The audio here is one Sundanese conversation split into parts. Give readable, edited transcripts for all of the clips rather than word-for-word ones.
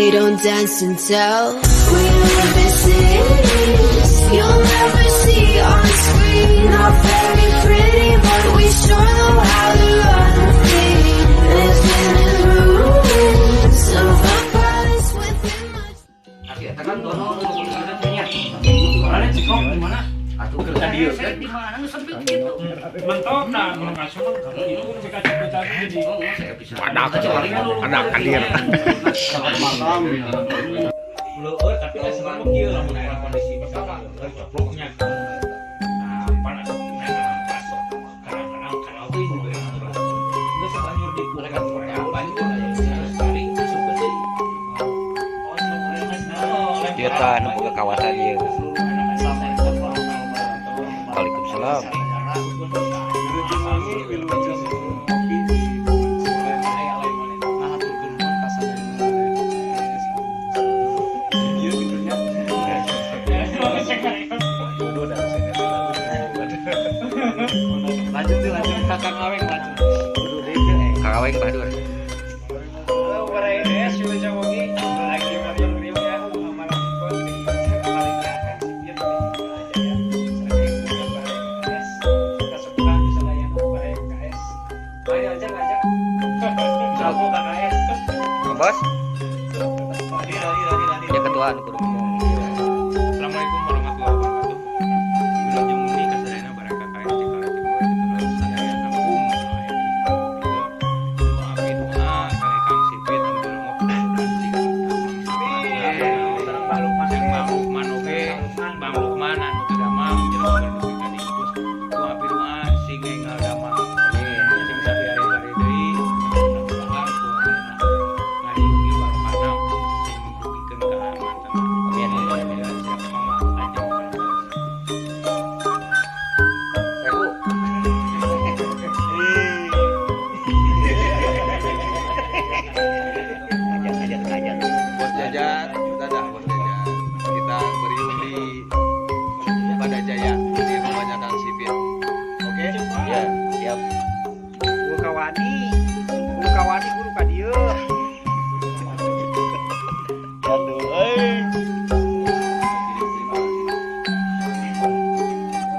We don't dance and tell. We live in cities you'll never see on screen. Not very pretty, but we sure know how to run free. Living in ruins of a palace within my. Kan dono nya. Mana cikong di mana? Atuh keur ka dieu kan. Di mana nu sempit gitu. Mentok nah kalau ngasuh mah itu cek cek jadi. Oh, saya bisa. Ada ada kadir. Leueur tapi kan sebenarnya kieu lamun aya kondisi misalkan leueur coploknya. Nah, panas nah, kadang-kadang kalau teh juga geus banjur di mereka banjur sekali asup deui. Ieu tah nu boga kawasan ieu. Waalaikumsalam. Wilujeng ngopi di nah haturkeun nuhun ka sadayana. Ieu gitu nya. Jodoh dan saya. Lanjut tuh, lanjut Kakang Aweng, lanjut. Kang Aweng Bahadur. Halo para IDS Wilujeng Wengi lagi ngariung-riung ya malam mingguan di palingnya Kang Sipit di Jaya. Sareng para KS kasupuhan di sadayana para KS. Mari aja ngajak. Kamu KKS. Bos, Hadir, hadir, hadir, hadir. ya ketua anu kudu ngomong. Assalamualaikum warahmatullahi wabarakatuh. Wilujeng wengi ka sadayana para KKS Cikaret Cikaret sadayana um aya di doa abdi doa kangge Kang Sipit anu balongok mudah-mudahan sing Sareng Pak Lukman. Sareng Bang Lukman oge, Bang Lukman anu teu damang jelema dugi ka dikus. Doa abdi doa sing enggal damang. Sing sabiari-ari deui mudah-mudahan ku ayeuna ngariung barokahna sing dugikeun ka manten. Amin amin amin. Siap mangga lanjut. Sewu. Ajak ajak ajak. Bos Jajat, dadah Bos Jajat. Kita beriung di Pada Jaya di rumahnya Kang Sipit. Oke? Ya, siap. Guru kawani, guru kawani, guru ka dieu. Aduh, euy.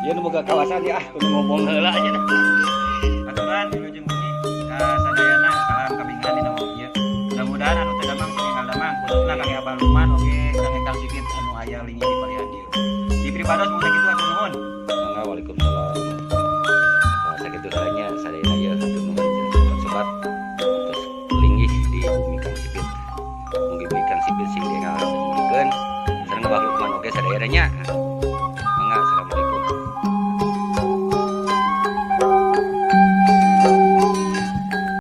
Ieu nu boga kawasan ya, kudu ngomong heula aja dah. Aturan wilujeng wengi ka sadayana salam kabingan dina wengi ieu. Mudah-mudahan anu teu damang sing enggal damang khususna kangge Abah Lukman oge kangge Kang Sipit anu aya linggih di palihan dieu. Di pribados mun kitu hatur nuhun. Mangga waalaikumsalam. Nah, sakitu heula sadayana ieu hatur nuhun sobat-sobat. Terus linggih di bumi Kang Sipit. Mugi-mugi Kang Sipit sing enggal dimulikeun sareng Abah Lukman oge sadayana nya.